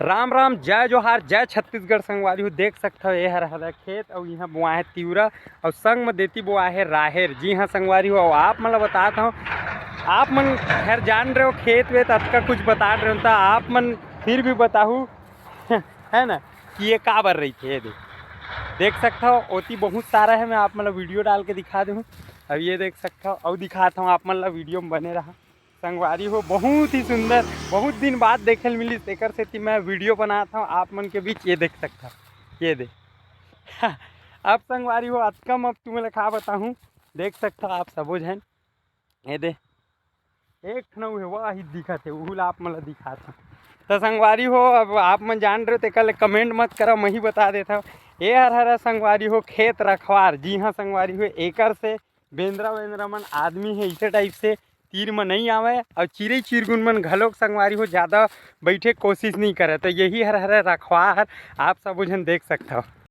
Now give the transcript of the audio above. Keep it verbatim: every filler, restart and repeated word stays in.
राम राम, जय जोहार, जय छत्तीसगढ़। संगवारी हो, देख सकथव, ये हर हरा खेत अउ इहाँ बोआ हे तिवरा अउ संग म देती बोआ हे राहेर। जी हाँ संगवारी हो, अउ आप मन ल बतात हव, आप मन खैर जान रहे हो खेत वेत अतका कुछ बता रहे हो, त आप मन फिर भी बताहू है ना, कि ये काबर रहिथे। ये देख, देख सकथव, ओती बहुत सारा है, मैं आप मन ल वीडियो डाल के दिखा देहूँ। अब ये देख सकथव, अउ दिखात हव आप मन ल, वीडियो में बने रहा। संगवारी हो, बहुत ही सुंदर, बहुत दिन बाद देखे ल मिलिस, तेकर सेती मैं वीडियो बनात हव आप मन के बीच। ये देख सकथव, ये दे। अब संगवारी हो, अतका म अब तुमन ल का बताहूँ, देख सकथव आप सबो झन, ये दे, एक ठन अउ हे, वही दिखत हे, उहू ला आप मन ल दिखात हव। त संगवारी हो, अब आप मन जान रहे हो, तेकर ले कमेंट मत करव, मैं ही बता देत हव। ये हर हरा संगवारी हो, खेत रखवार, जी हाँ संगवारी हो, एकर से बेंदरा वेंदरा मन, आदमी हे इसे टाइप से तीर म नहीं आवय, अउ चिरई चिरगुन मन घलोक संगवारी हो ज्यादा बैठे कोशिश नहीं करे। त यही हर हरा रखवार आप सबो झन देख सकथव।